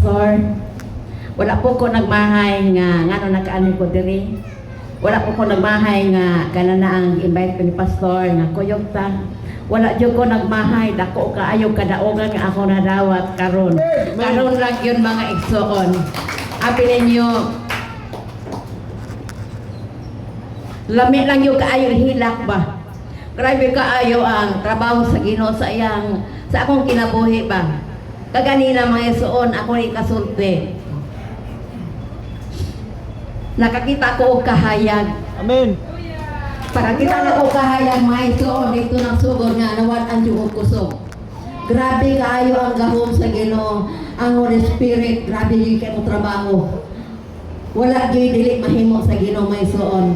Pastor. Wala po ko nagmahay nga ngano nakaani ko diri. Wala po ko nagmahay nga kana na ang invite ko ni Pastor nga kuyog ta. Wala jud ko nagmahay, dako kaayo kadaogan nga ako nadawat karon. Karon lang yun, mga igsoon. Abi ninyo, lami lang yung kaayo hilak ba. Grabe kaayo ang trabaho sa Ginoo sa iyang sa akong kinabuhi ba. Kaganina, mga igsoon, ako ni kasulti. Nakakita ko og kahayag. Amen. Pakakita na ko kahayag, mga igsoon, dito ng sugod nga nawad-an yung kusog. Grabe kaayo ang gahom sa Ginoo, ang Holy Spirit, grabe yung kay mo trabaho. Wala gyud dili mahimo sa Ginoo, mga igsoon.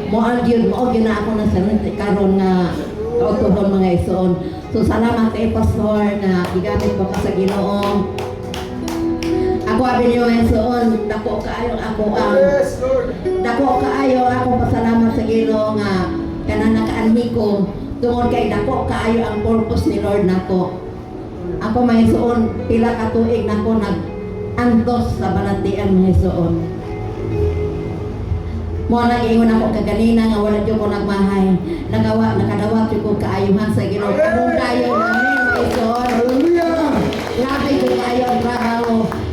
Mo gyud mao gyud na ako na sa karon nga kautuhon, mga igsoon. So salamat kay Pastor na gigamit mo ka sa Ginoo. Ako abi niyo, mga igsoon, dako kaayo ako ang Yes, Lord. Dako kaayo akong pasalamat sa Ginoo nga kanang nakaanhi ko tungod kay dako kaayo ang purpose ni Lord nako. Ako, mga igsoon, pila ka tuig nako nag antos sa balatian, mga igsoon. Mo na giingon ako kaganina nga wala jud ko nagmahay. Nagawa nakadawat jud ko kaayuhan sa Ginoo. Karon kayo namin, mga igsoon. Hallelujah. Grabe ko kayo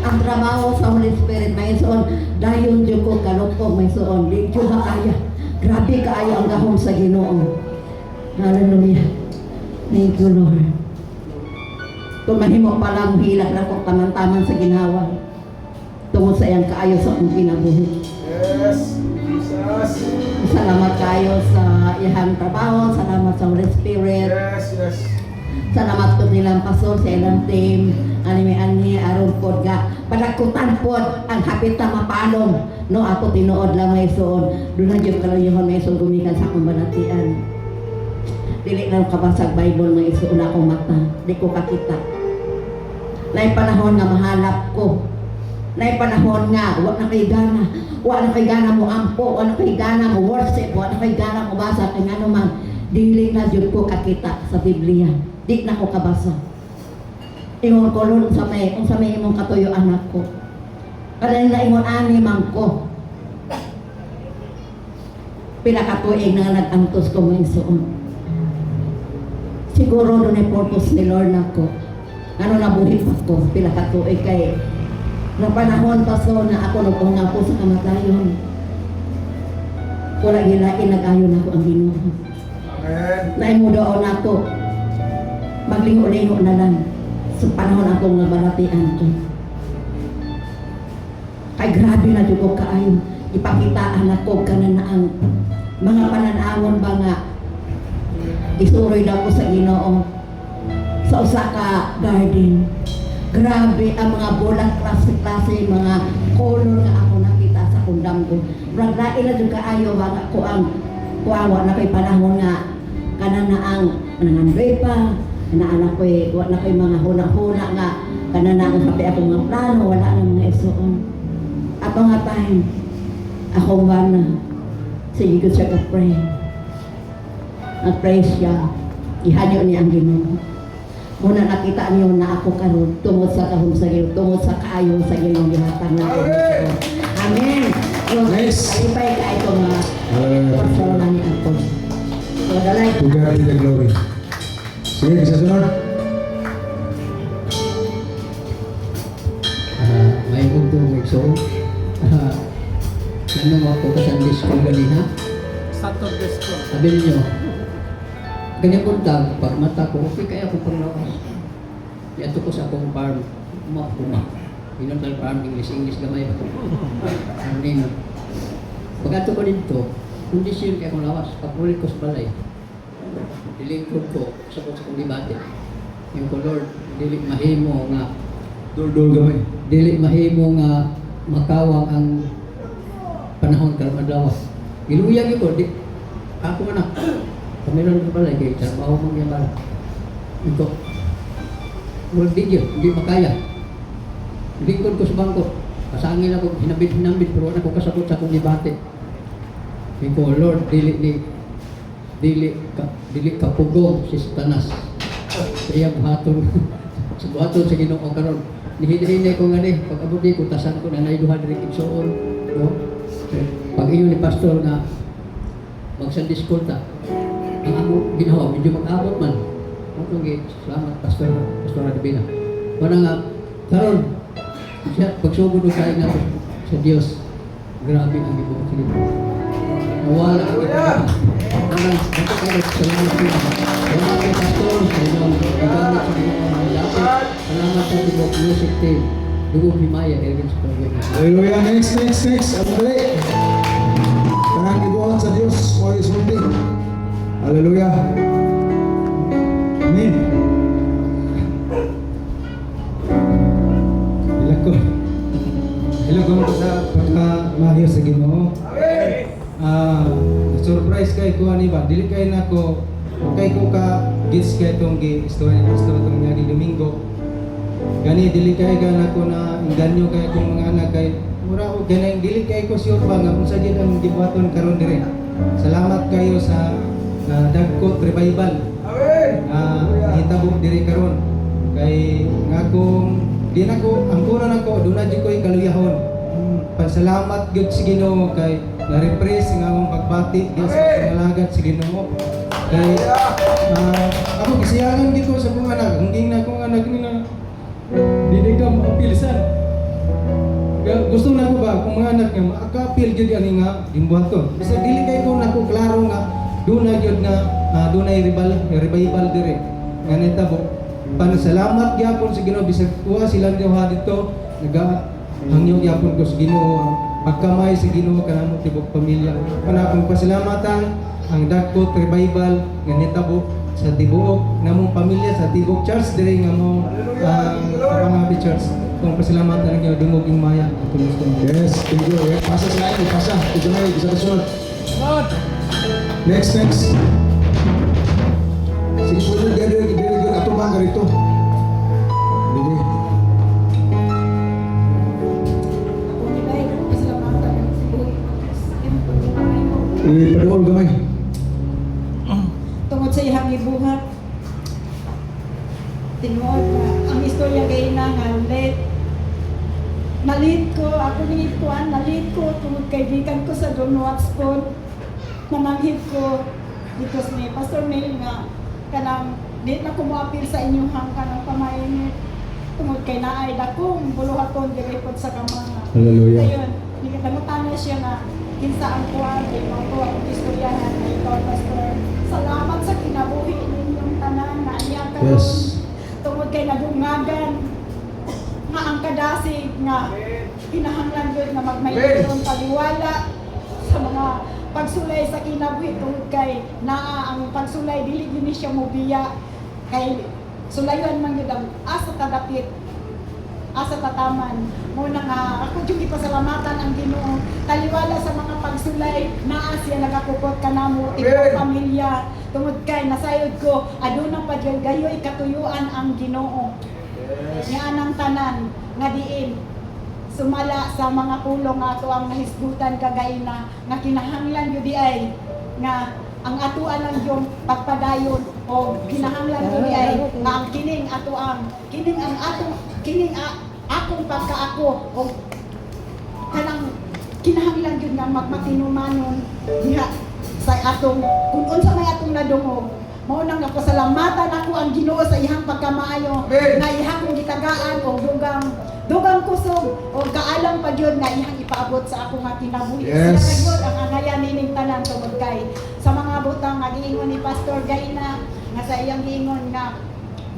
ang trabaho sa Holy Spirit, mga igsoon. Dayon jud ko kalupog, mga igsoon. Di jud makaya. Grabe kaayo ang gahom sa Ginoo. Hallelujah. Thank you, Lord. Kung mahimo pa lang hilak na ko taman-taman sa ginhawa tungod sa iyang kaayo sa akong kinabuhi. Yes, Jesus. Salamat kayo sa iyang trabaho, salamat sa Holy Spirit. Salamat po nilang pastor sa ilang team. Ani may ani aron pod nga padagkutan pod ang hapit ta mapalong no ako tinuod lang, may suon doon na jud kalayuhon, may suon, gumikan sa akong balatian. Dili na kabasag Bible, may suon, akong mata di ko kakita. Nay panahon nga mahalap ko. Nay panahon nga wa na kay gana, wa na kay gana mo ampo, wa na kay gana mo worship, wa na kay gana mo basa kay ngano man dili na jud ko kakita sa Biblia, di na ko kabasa. Ingon ko, "Lord, unsa may imong katuyo anak ko?" Kada na ingon ani man ko, pila ka tuig na nag-antos ko, mga igsoon. Siguro doon ay purpose ni Lord nako. Ano nabuhi pa ko pila ka tuig kay na panahon pa so na ako nagpunga ko sa kamatayon. Wala gilain nag-ayo nako ang Ginoo. Amen. Naimo doon ako. Maglingo-lingo na lang sa panahon akong nabalatian ko. Kay grabe na jud ko kaayo. Ipakitaan ako kanan na ang mga pananawon ba nga isuroy daw ko sa Ginoo sa usa ka garden. Grabe ang mga bolang klase-klase, mga color nga ako nakita sa kundam ko. Murag lain na jud kaayo ba nga ko ang kuawa na kay panahon nga kanan na ang nangandoy pa, na ko wa na ko'y mga huna-huna nga kanan na ang sabi akong mga plano, wala na, mga igsoon. Ato nga time, akong bana, sige ko siya ka-pray. Nag-pray siya, ihanyo niya ang Ginoo. Muna nakita niyo na ako karon tungod sa gahom sa Ginoo, tungod sa kaayo sa Ginoo gihatag na. Amen. Nice. Kalipay ka ito mga Hallelujah. pastor na ni ako. So, dalay. To God be the glory. Sige, isa sunod. May ugtong may so nanong ako ka Sunday school ganina. Saturday school. Sabi ninyo, ganyan buntag, pag mata ko, okay kaya ako panglawas. Yato ko sa akong farm, uma uma. Inon tayo farm, English, English gamay. Farming. Pag ato ko dito, kondisyon kaya akong lawas. Pag ulit ko sa balay, dilingkod ko sa akong debate. Yung ko, "Lord, dili mahimo nga Dol-dol gamay. Dili mahimo nga makawang ang panahon karon adlaw." Giluya gyud ko di ako anak. Kami lang sa balay kay trabaho man niya bala. Ito. Well, di gyud, di makaya. Lingkod ko sa bangko. Pasangil ako, hinabit-hinabit, pero wala ko kasabot sa akong gibati. Iko, "Lord, dili ka pugong si Satanas. Sa iya buhaton, sa buhaton sa Ginoo karon." Nihinay-hinay ko nga ni, pag abot di ko, tasan ko na naiduha diri igsuon. No? Pag ingon ni pastor nga, mag Sunday school ta, ang amo ginawa, medyo mag-abot man. Ano salamat, Pastor, Pastor Adivina. Wala nga, karon siya, pagsugod ko sa nga sa Dios, grabe ang gibuhat sa Ginoo. Nawala ang gibuhat. Wala, dapat kayo, salamat po. Salamat kay Pastor, sa inyong paggamit sa Ginoo ng lapit. Salamat sa tibuok music team. Dugong Himaya, Erwin Superwin. Hallelujah. Next, next, next. Ang dali. Tanang gibuhat sa Dios mo isulti. Hallelujah. Amen. Ila ko. Ila ko mo sa pagka-mahir sa Ginoo. Ah, surprise kay ko ani ba? Dili kay nako kay ko ka gits kay tong gi istorya ni pastor tong niaging Domingo. Gani dili kay ka nako na inganyo kay akong mga anak kay mura og ganang dili kay ko sure ba nga unsa gyud ang gibuhaton karon dire. Salamat kayo sa Dagkot Revival. Ah, hitabo diri karon kay nga kung di na ko ang kuno nako doon na jud ko'y kaluyahon. Pasalamat gyud sa Ginoo kay na-refresh nga akong pagbati diya sa pangalagat sa Ginoo kay ako gisiyangan gyud ko sa akong anak ang ging na akong anak ni na dili ka maapilsan. Gusto na ko ba akong mga anak nga maakapil gyud ani nga gimbuhaton bisag dili kay ko nako klaro nga doon na gyud nga dunay revival dire nga nitabo. Panasalamat gyapon sa Ginoo bisag kuha sila duha dito, naga hangyo gyapon ko sa Ginoo pagkamay sa Ginoo kanamo tibok pamilya. Kana akong pasalamatan ang Dagkot Revival nga nitabo sa tibuok namong pamilya, sa tibuok church dire nga mo Happy Church. Kung pasalamatan nga dungog yung maya atong gusto. Yes, thank you. Yeah, pasa sa lain, pasa. Ito na, isa ka sunod. Next, next. Sige, pwede, dere, dere, dere. Ato ba ang ganito? Dere. Ako nila ay pasalamatan ng buhay Ipadool gamay. tungod sa iyang gibuhat. Tinuod na ang istorya kay na nga late. Nalit ko, ako ni kuan, nalit ko tungod kay gikan ko sa Don Watson. Mananghid ko dito ni Pastor Neil nga kanang di na ko moapil sa inyong kanang pamainit tungod kay naay dakong buluhaton diri pod sa kamanga. Hallelujah. Ayun, nangutana siya nga kinsa ang kuan kay mao ko ang istoryahan na ikaw, Pastor. Salamat sa kinabuhi ninyong tanan na iya karon. Tungod kay nadungagan nga ang kadasig nga kinahanglan gyud nga magmayroon paliwala sa mga pagsulay sa kinabuhi tungod kay naa ang pagsulay, dili gyud ni siya mobiya kay sulayan man gyud ang asa tadapit, asa tataman. Mo na nga ako yung gipasalamatan ang Ginoo taliwala sa mga pagsulay, naa siya nagakupot kanamo tibuok pamilya tungod kay nasayod ko aduna pa gyud gayoy katuyuan ang Ginoo. Niya ang tanan nga diin sumala sa mga pulong nga ato ang nahisgutan kagaina nga kinahanglan gyud di ay nga ang atuan lang yung pagpadayon o kinahanglan gyud di ay nga ang kining ato ang kining ang atong kining akong pagkaako o kanang kinahanglan gyud nga magmatinumanon diha sa atong kung unsa may atong nadungog. Mao nang napasalamatan ako ang Ginoo sa iyang pagkamaayo nga iyang kong gitagaan og dugang dugang kusog o kaalam pa gyud nga iyang ipaabot sa ako nga kinabuhi. Siya gyud ang angayan nining tanan tungod kay sa mga butang nga giingon ni Pastor Gaina nga sa iyang giingon nga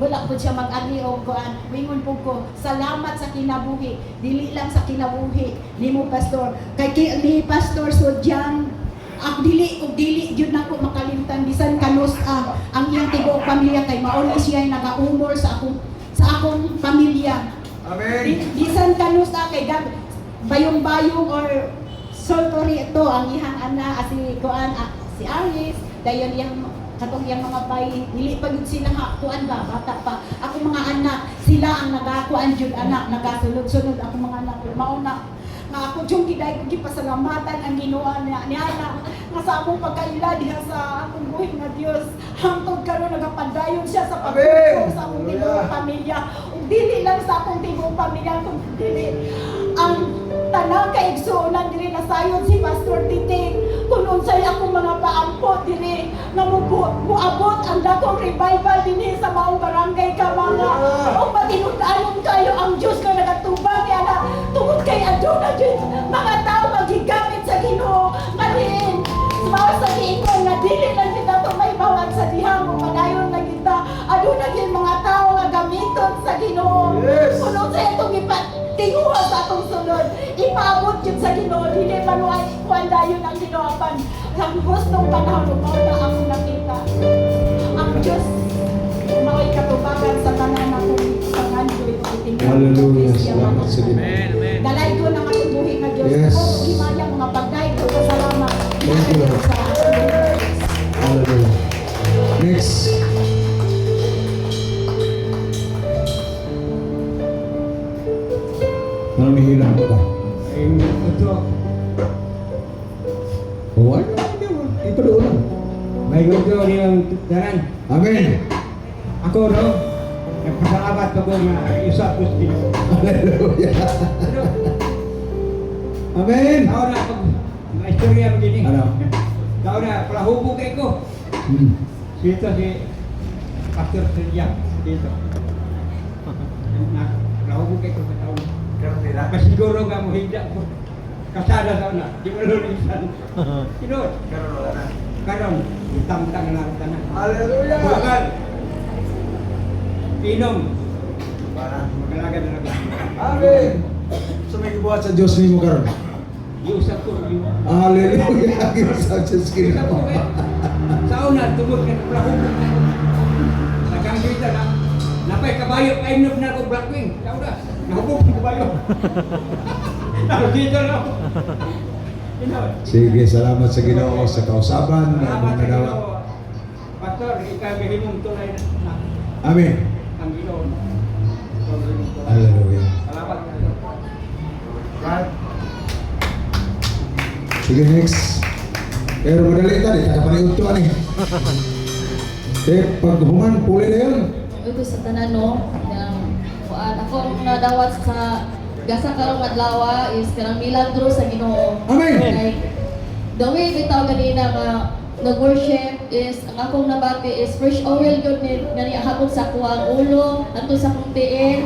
wala po siya mag-ani og kuan. Wingon po ko, salamat sa kinabuhi, dili lang sa kinabuhi nimo, Pastor, kay ni Pastor Sodyang ak dili og dili gyud nako makalimtan bisan kanus ang iyang tibuok pamilya kay mao ni siya nagaumol sa akong pamilya. Bisan kanus kay gab bayong-bayong or soltory ito ang iyang ana, si kuan, si Aris, dayon iyang katong iyang mga bay, dili pa gyud sila ha, kuan ba, bata pa ako. Mga anak sila ang nagakuan jud anak, nagasulod-sunod ako mga anak. Mao na nga ako jud giday ko gipasalamatan ang Ginoo niya niya nga sa among pagkaila diha sa akong buhi nga Dios, hangtod karon nagapadayon siya sa pagtulong sa akong tibuok pamilya ug Dili lang sa akong tibuok pamilya kung dili ang tanang kaigsuonan diri nasayod si Pastor Titing kung unsay akong mga paampo diri nga muabot ang dakong revival dinhi sa maong barangay Kamanga o patinud-anon kayo ang Dios nga nagatubang niya tungod kay aduna jud mga tao magigamit sa Ginoo nga diin mao sa giingon nga dili lang kita to may bawat sa dihang padayon na kita, aduna gyud mga tao nga gamiton sa Ginoo. Kung unsay atong ipatinguha sa atong sulod, ipaabot gyud sa Ginoo, dili man wa kuan dayon ang Ginoo apan sa hustong panahon mao na akong nakita ang Diyos mao'y katubangan sa tanan akong pangandoy ug itinguha. Hallelujah. Salamat sa Ginoo. Dalay ko ng atong buhi nga Diyos. Yes. Ako himaya mga pagdayeg ko, salamat. Thank you, Lord. Sa atong buhi. Hallelujah. Next. Ano hilang ka? Ay, ito. Oh, ano? Ito doon lang. May gusto niyang tanan. Amen. Ako, no? Nagpasalamat ako nga isa ko sa Ginoo. Hallelujah. Amen. Tao na pag mga istorya mo gini. Ano? Tao na, palahubog kay ko. Dito si Pastor Silya. Dito. Na, palahubog kay ko sa taon. Masiguro nga mo higda ko. Kasada sa una. Di mo lulisan. Tinod. Karon, tamtang na ang tanan. Hallelujah. Bukan. Inom. Magalaga na lang. Amen. So may gibuhat sa Diyos nimo karon. Iusap ko. Hallelujah. Sa Diyos Iusap ko Ginoo. eh. Sa una, tungod ka na palahubog na ko. Nagang kita na. Napay kabayo, kainom na ako Black Wing. Sa una, nahubog ang kabayo. Nakikita na ako. Tinod. Sige, salamat sa Ginoo sa kausaban na Salamat among sa nadawat. Ginoo. Pastor, ikaw may himong tulay na Amen. ang Ginoo. Ikaw may himong tulay. Hallelujah. Salamat. Pastor. God. Sige, next. Pero madali ta, di ta kapaniud to ani. Eh, pag human, puli na yun. Ito sa tanan, no, ng kuan ako ang nadawat sa gasa karong adlaw is kanang milagro sa Ginoo. Amen. Like the way bitaw ganina nga nag-worship is ang akong nabati is fresh oil gyud ni nga hapon sa akuang ulo adto sa akong tiil.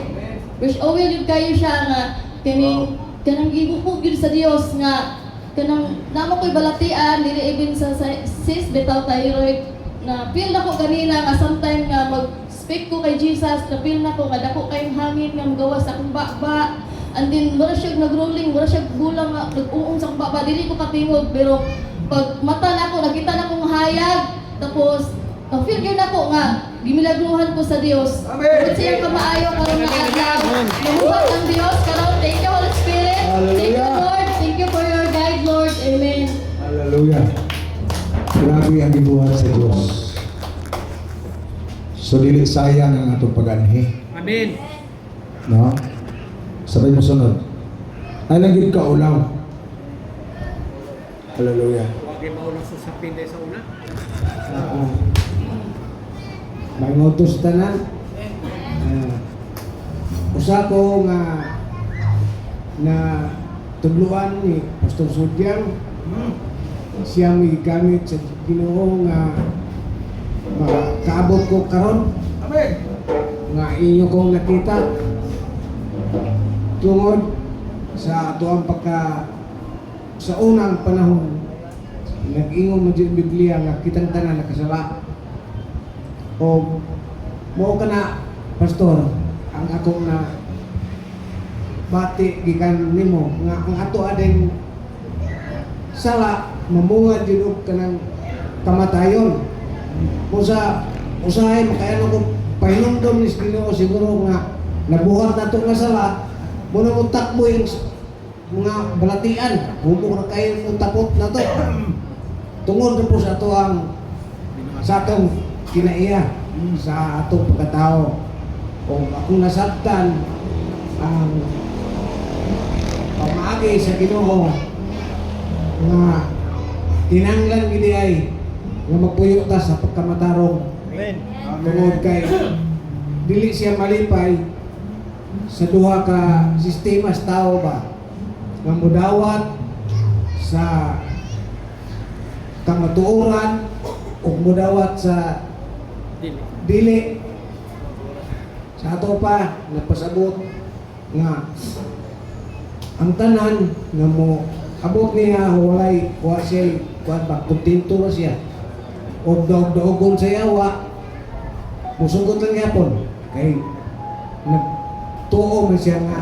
Fresh oil gyud kayo siya nga kining kanang gibukog gyud sa Dios nga kanang namo ko'y balatian dili even sa sis bitaw thyroid na feel nako ganina nga sometime nga mag speak ko kay Jesus na feel nako nga dako kayong hangin nga magawas sa akong baba, and then mura siya nag-rolling, mura siya gulang nga nag-uong sa akong baba, dili ko katingog, pero pag mata nako nakita na kong hayag, tapos na feel gyud nako nga gimilagruhan ko sa Dios. Amen. Tungod sa iyang kamaayo karon nga adlaw, namuhat ang Dios karon. Thank you, Holy Spirit. Thank you, Hallelujah. Lord. Thank you for your guide, Lord. Amen. Hallelujah. Grabe ang gibuhat sa Diyos. So dili sayang ang atong pag-anhi. Amen. No? Sabay mo sunod. Ay lang gid ka ulaw. Hallelujah. Huwag kayo maulog sa sapin sa una. May ngutos tanan. Usa ko nga na tudluan ni Pastor Sudyang, siya may gamit sa Ginoo nga makaabot ko karon Amen. nga inyo kong nakita tungod sa ato ang pagka sa unang panahon nag-ingon mo ang Biblia nga kitang tanan nakasala o mo ka na, pastor, ang akong na bati gikan nimo nga ang ato ading sala mamunga jud og kanang kamatayon. Kung sa usahay makayano ko pahinumdom ni Ginoo siguro nga nabuhat na nga sala mo na mo takbo yung mga balatian humok na kayo mo takot na to tungod na po sa ato ang sa atong kinaiya sa atong pagkatao o akong nasabtan ang pamaagi sa Ginoo nga tinanglan gini ay nga magpuyo ta sa pagkamatarong. Amen. Tungod kay dili siya malipay. Sa duha ka sistema sa tao ba nga mudawat sa kamatuoran ug mudawat sa Dili. Dili. Sa ato pa nagpasabot nga ang tanan nga mo abot niya walay wa siya kuan ba, kontento ra siya og daog-daogon sa yawa, musugot lang gyapon kay nagtuo man siya nga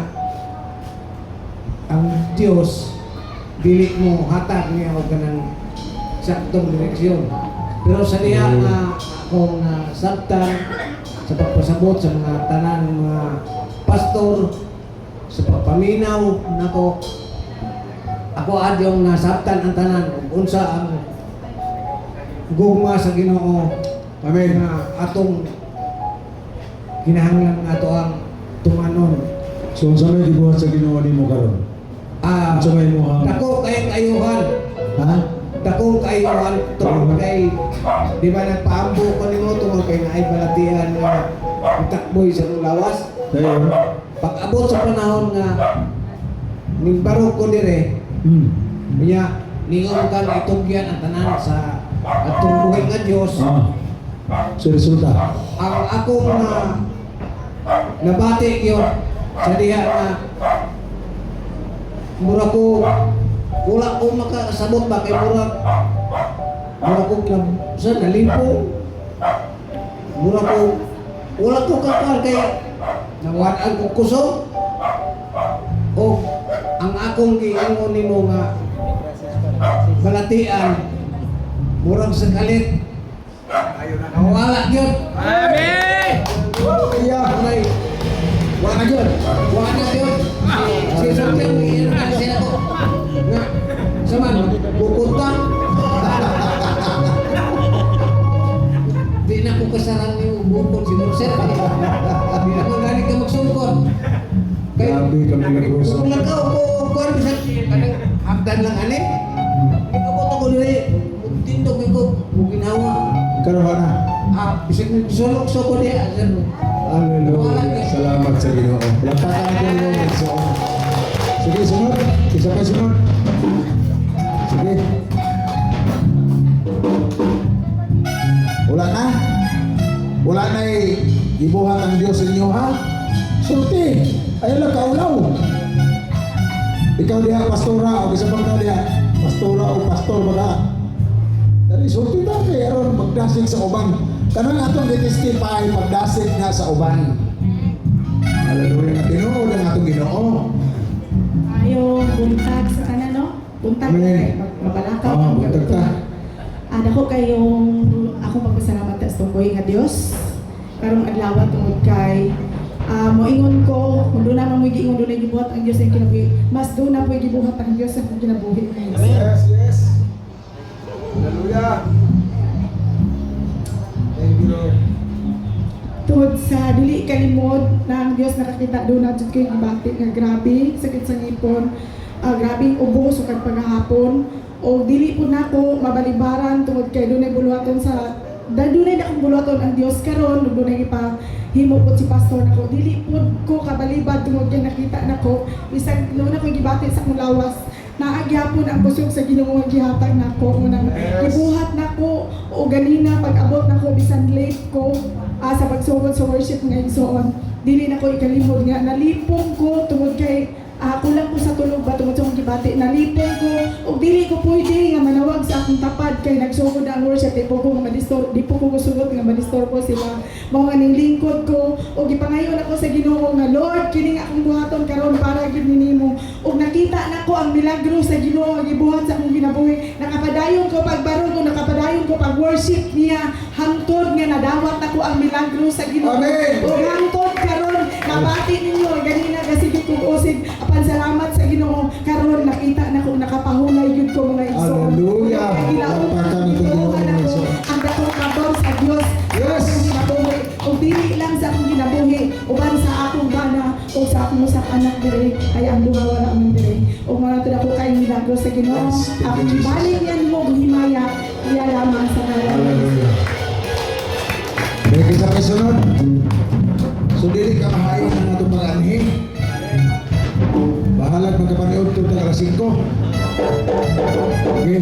ang Dios dili mo hatag niya og kanang saktong direksyon. Pero sa diha nga akong nasabtan sa pagpasabot sa mga tanan mga pastor sa pagpaminaw nako, ako adyong nasabtan ang tanan ug unsa ang gugma sa Ginoo. Amen. Nga atong kinahanglan nga ato ang tumanon. So unsa may gibuhat sa Ginoo nimo karon? Unsa may imong Dako kay kayuhan. Ha? Dakong kayuhan tungod kay di ba nagpaambo ko nimo tungod kay naay balatian nga itakboy sa imong lawas. Dayon. Pag abot sa panahon nga nimbaro ko dire, unya ningon ka nga itugyan ang tanan sa atong buhi nga Dios. So resulta. Ang akong na nabati gyud sa diha nga mura ko wala ko makasabot ba kay mura mura ko na sa nalimpong, mura ko wala ko kakuan kay nawad-an ko kusog o ang akong giingon nimo nga balatian murag sa kalit nawala gyud. Amen! Iya. Aray, Wa na gyud. wala na gyud. Si Sir Kim, na siya ko. Nga, saman, pupunta. Di na ko kasarang yung bukod si Sir. Di na ko gani ka magsungkot. Kay, Grabe ka milagroso. kung lang ka, upo, upo, bisan, kanang hagdan lang ani. Hindi ko ko diri, tindog ko, ginawa. Karon wa na. Bisag sulok so ko diha, sir. Hallelujah. Salamat sa Ginoo. Palakpakan natin ang Ginoo. Sige, sunod. Isa pa sunod. Sige. Wala na. Wala na gibuhat ang Diyos sa inyo, ha? Sulti. Ayaw lang kaulaw. Ikaw diha, pastora, o isa pang tao diha, pastora o pastor baga. Dali, sulti ta kay aron magdasig sa uban. Kanang atong gitestify pagdasig nga sa uban. Hallelujah. Nga tinuod ang atong Ginoo. Ayo, buntag sa tanan, no? Buntag Amen. kay mabalakaw. Ah, buntag ta. Dako kayong akong pagpasalamat sa tungkoy nga Dios. Karong adlaw tungod kay moingon ko, kung doon naman mo'y giingon, doon na gibuhat ang Dios sa kinabuhi. Mas doon na po'y gibuhat ang Dios sa akong kinabuhi. Yes. Hallelujah. Thank you, Lord. Tungod sa dili kalimod na ang Dios nakakita, doon na jud ko'y gibati nga grabe sakit sa ngipon, grabe ubo sukad paghahapon o dili po nako mabalibaran tungod kay dunay buluhaton sa dunay na akong buluhaton ang Dios karon ug dunay gipahimo pod si pastor nako, dili pod ko kabalibad tungod kay nakita nako bisag doon ako gibati sa akong lawas, naa gyapon ang kusog sa Ginoo nga gihatag nako mo nang gibuhat nako. O ganina pag abot nako bisan late ko sa pagsugod sa worship nga igsoon, dili na ko ikalimod nga nalipong ko tungod kay kulang ko sa tulog ba tungod sa akong gibati. Nalipong ko ug dili ko pwede nga manawag sa akong tapad kay nagsugod na ang worship, di po ko nga madisturb, di po ko musugot nga madisturbo sila. Mao nga ning lingkod ko ug gipangayon ako sa Ginoo nga, "Lord, kini nga akong buhaton karon para gyud nimo." Ug nakita nako ang milagro sa Ginoo nga gibuhat sa akong kinabuhi. Nakapadayon ko pagbarog ug nakapadayon ko pag worship niya hangtod nga nadawat nako ang milagro sa Ginoo. Amen. Ug hangtod karon nabati ninyo ganina kasi kong usig, apan salamat sa Ginoo karon nakita nako nakapahulay gyud ko, mga igsoon. Hallelujah. Gilauman, Palakpakan itong Ginoo, gituohan mga ako igsoon. ang dakong kabor sa Dios sa akong kinabuhi ug dili lang sa akong kinabuhi, uban sa akong bana o sa akong usa ka anak dire kay ang duha wala man dire. Ug mao na ako kay milagro sa Ginoo. Yes, thank you, Akong Jesus. balik yan mo himaya iya lamang sa ngalan. Hallelujah. May isa pa sunod. So dili ka mahayon ang atong pag-anhi. Bahalag magkapaniod to alas 5. Okay.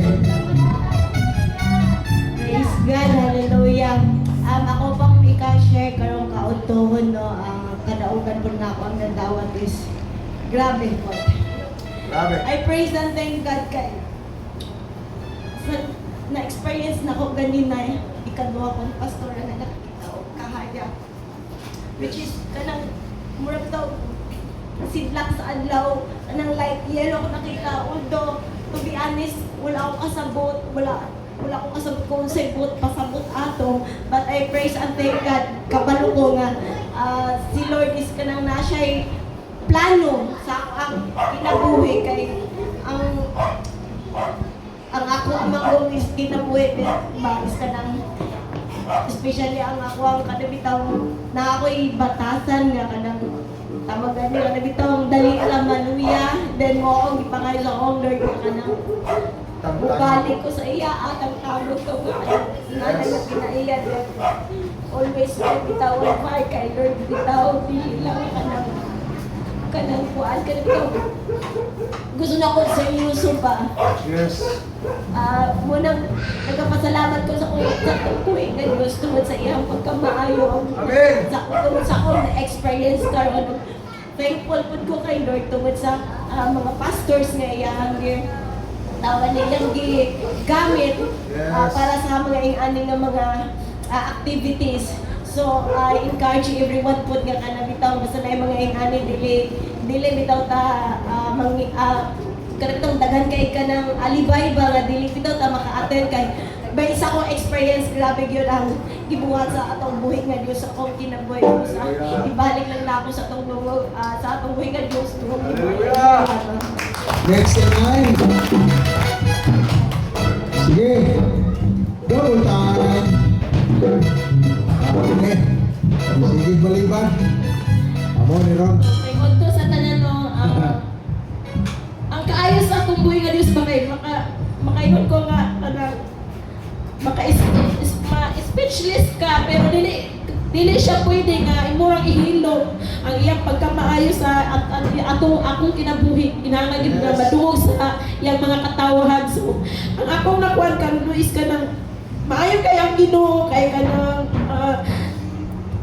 Praise God, hallelujah. Ako pang ika-share karong kaudtohon, no, ang kadaugan po na ako ang nadawat is grabe po. Grabe. I praise and thank God kay sa na-experience na ko ganina eh, ikaduha kong pastora na nakakita og kahayag. Which is kanang murag daw sidlak sa adlaw, kanang light yellow ko nakita, although to be honest, wala akong kasabot, wala wala akong kasabot kung sa buot pasabot ato, but I praise and thank God, kabalo ko nga si Lord is kanang na siya'y plano sa ang kinabuhi kay ang ako ang manggong is kinabuhi ba is kanang especially ang ako ang kanabitaw na ako'y batasan nga kanang tawag gani kanabitaw ang dali lang maluya, then mo akong gipangayo sa akong Lord nga kanang balik ko sa iya at ang tawag ko nga nga nga kinaiya. Then always ko bitawan pa kay Lord bitaw, dili lang kanang kanang kuan kanang bitaw gusto na ko seryoso pa. Munang nagpapasalamat ko sa kuwi nga Diyos tungod sa iyang pagkamaayo. Amen. Sa tungod sa akong experience karon. Thankful pud ko kay Lord tungod sa mga pastors nga iyang tawa nilang gigamit para sa mga ing-ani nga mga activities. So I encourage everyone pud nga kana bitaw basta na mga ing-ani, dili dili bitaw ta mangi kanang daghan kay ka ng alibay ba nga dili bitaw ta maka-attend kay by sa akong experience, grabe gyud ang gibuhat sa atong buhi nga Dios sa akong kinabuhi sa ibalik lang nako sa atong dungog sa atong buhi nga Dios tungod. Hallelujah. Next in line. Sige. Double time. Okay. Sige, baliban. Amo ni Ron. Okay, to sa tanan, no, ang kaayo sa akong buhi nga Dios ba kay makaingon ko nga kanang maka is, is, ma, speechless ka, pero dili dili siya pwede nga imurang ihilom ang iyang pagkamaayo sa at atong akong kinabuhi. Kinahanglan gyud nga madungog sa iyang mga katawahan. So ang akong nakuan karon is kanang maayo kay ang Ginoo kay kanang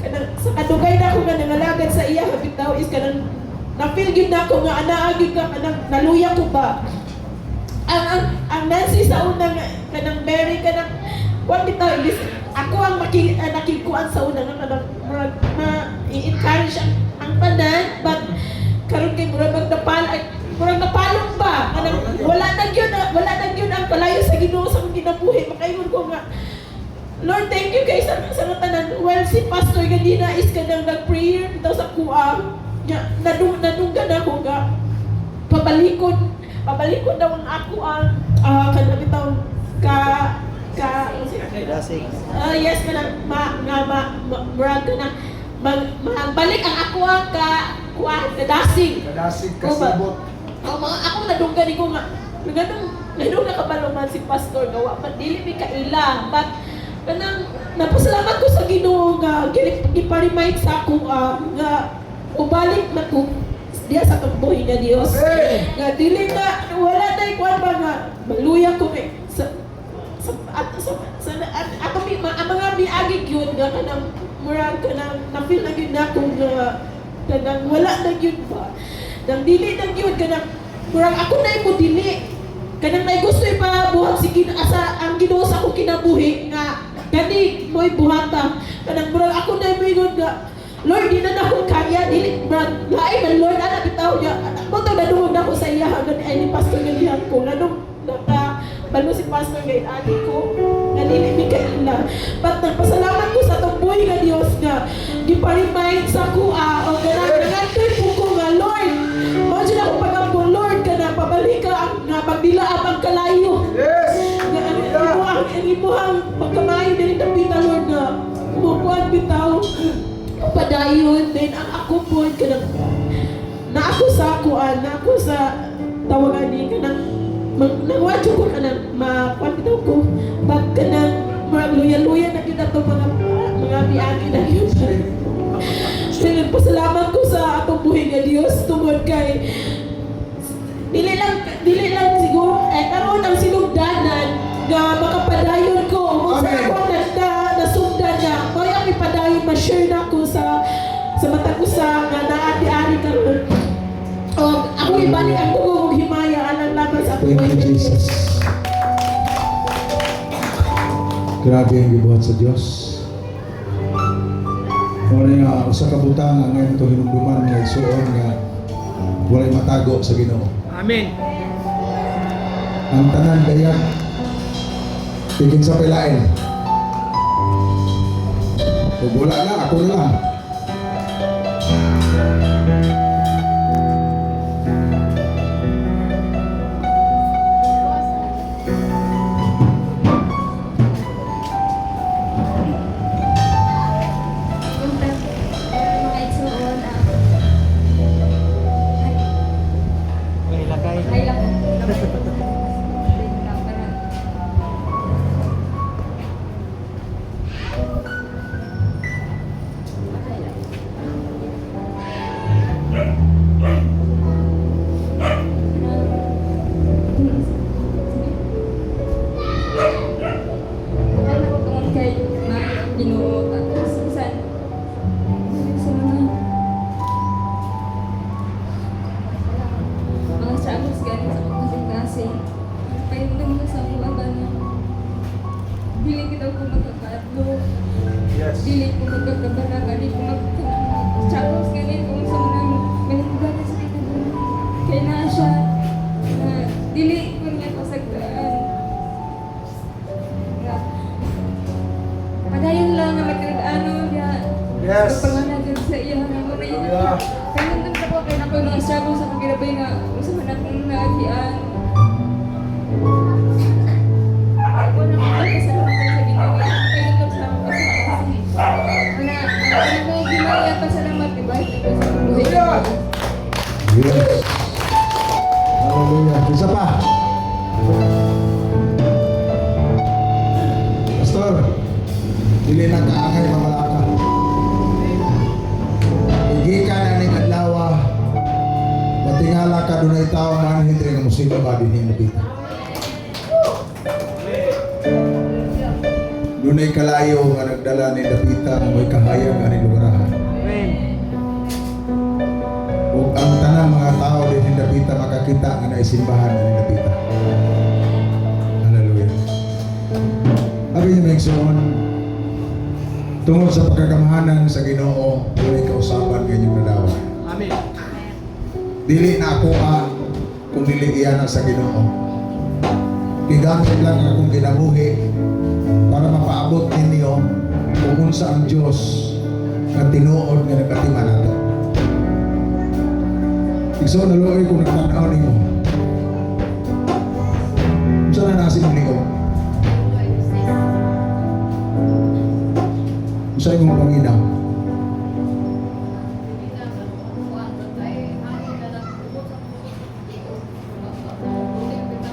kanang sa kadugay na ako nga nangalagad sa iya bitaw is kanang na-feel gyud na ako nga anaa gyud ka kanang naluya ko ba ang Nancy sa una nga kanang very kanang kuan bitaw imbis ako ang nakikuan sa una nga kanang murag ma i-encourage ang tanan, but karon kay murag magdapal ay murag napalong ba kanang wala na gyud ang kalayo sa Ginoo sa akong kinabuhi. Makaingon ko nga, "Lord, thank you kay sa mga tanan." Well, si Pastor ganina is kanang nag-prayer bitaw sa kuha. Nga, nadunggan ako nga pabalikon, pabalikon daw ang ako ang kanang bitaw ka ka ah, yes, kanang ma nga ma, ma murag kanang magbalik ang ako ang ka kuha kadasig. Kadasig, kasibot. Ang mga ako nadunggan ko nga nganong nganong nakabalo man si pastor nga wa man dili mi kaila, but kanang napasalamat ko sa Ginoo nga gipa-remind sa ako nga ubalik na ko diya sa atong buhi nga Dios nga dili na wala na ikuan ba nga maluya ko kay sa at sa at, ato mi ma, ang mga miagi gyud nga kanang murag kanang na-feel na gyud nako nga kanang wala na gyud ba nang dili na gyud kanang murag ako na mo dili kanang nay gusto ipabuhat si kin asa ang Ginoo sa akong kinabuhi nga gani mo'y buhata kanang murag ako na moingon nga, "Lord, di na nako kaya, dili murag lain na, Lord," ana bitaw niya mo to. Nadungog na ko sa iya hanggang ay ni pastor nga dihan ko nganong naka balo si pastor ngay ani ko nga dili mi kaila, but nagpasalamat ko sa atong buhi nga Dios nga gipa-remind sa kuha o ganang nangantoy po ko nga, "Lord, mao jud ako pagampo, Lord, kana pabalik ka ang nga pagdilaab ang kalayo nga ang imuhang pagkamayo diri dapita, Lord," nga mukuan bitaw padayon. Then ang ako po kanang na ako sa kuan na ako sa tawagan ni kanang nangwadyo ko kanang makuan bitaw ko, but kanang murag luya-luya na gyud ato mga mga miagi na gyud. Spirit, pasalamat ko sa atong buhi nga Dios tungod kay dili lang siguro eh karon ang sinugdanan nga makapadayon ko mo sa Amen. ako na nasugdan nga mao ang ipadayon, ma-share na ko sa matag usa nga naa di-ari karon. Og ako ibalik ang dugong og himaya alang laban sa akong Thank you, Jesus. Grabe ang gibuhat sa Dios. Wala nga usa ka butang ang ngayon ito hinumduman, mga igsuon, nga walay matago sa Ginoo. Amen. Ang tanan dayag tigin sa pilain. Ug wala na, ako na lang. Mga igsuon, May lakay. ay lang. Akala ko tungkol kay maayo ang Ginoo tapos minsan sa mga struggles galing sa akong kasing-kasing. Pahindan ko sa akong ba na dili kita ko magkakaadlo. Dili ko magkakabarang, dili ko magkaka-struggles galing kung sa mga manipulata sa kita. Kaya na siya na dili ko niya pasagdaan. Nga, padayon lang na magkakaano niya. Pagpangalan sa iya nga mo na yun. Kaya nandun sa ko, kaya na ko mga struggle sa pagkirabay nga unsa man akong naagian. Ako na ko pasalamat sa Ginoo. Kaya nandun sa akong kasing. Ana, ano ko gimaya pasalamat, di ba? Ito sa buhay. Yes. Hallelujah. Isa pa. Pastor, dili na kaangay mamalaka. Gikan na ning adlaw, matingala ka dunay tao man hindi nga musika ba dinhi mapita. Dunay kalayo nga nagdala ni dapita nga mo'y kahayag ani lugarahan. Amen. Ug ang tanang mga tao dinhi dapita makakita nga naisimbahan ani dapita. Hallelujah. Abi niyo, mga igsoon, tungod sa pagkagamhanan sa Ginoo, walay kausaban kanyang nadawa. Amen. Dili na ako kung dili iya na sa Ginoo. Gigamit lang ang akong kinabuhi para mapaabot ninyo kung unsa ang Diyos nga tinuod nga nagatiman nato. Igsoon, naluoy kung nagtanaw nimo. Unsa na nasi mong liog? Unsa imong paminaw?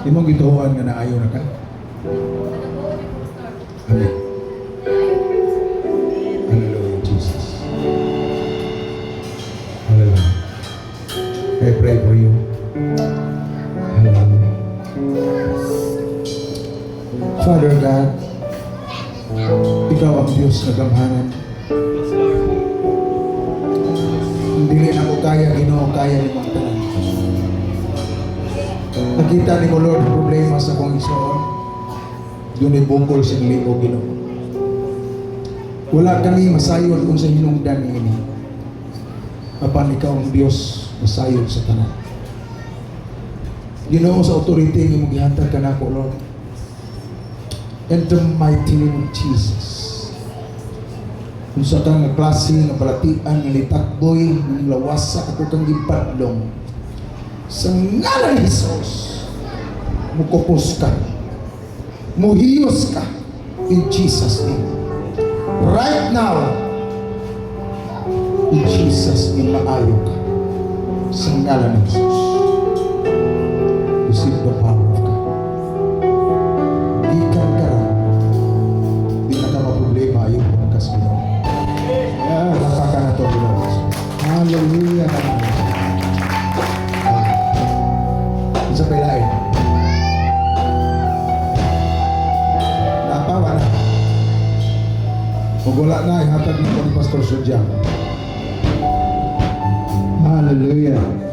Imong gituohan nga naayo na ka? Amen. Hallelujah, Jesus. Hallelujah. I pray for you. Hallelujah. Father God, Ikaw ang Diyos na gamhanan. Yes, Lord. Hindi na ko kaya, Ginoo, kaya ni ang tanan. Nakita ni mo, Lord, problema sa akong igsoon. Dunay bukol sing libo, Ginoo. Wala kami masayod kung sa hinungdan niini. Apan ikaw ang Diyos masayod sa tanan. Ginoo, sa authority nga imong gihatag kanako, Lord. In the mighty name of Jesus. Kung sa kang nga klase nga balatian nga litakboy ng lawasa ako kang gipadlong sa ngalan ni Jesus, mukupos ka, muhiyos ka in Jesus' name. Right now, in Jesus' name, maayo ka sa ngalan ni Jesus. Receive the power of God. Gikan karon, di na ka maproblema, ayaw mo ka sa Ginoo. Lapa ka na to, Ginoo. Isa pa ilain. Napa, wala. Kung wala na, ihatag na ko ni Pastor Sudya. Hallelujah.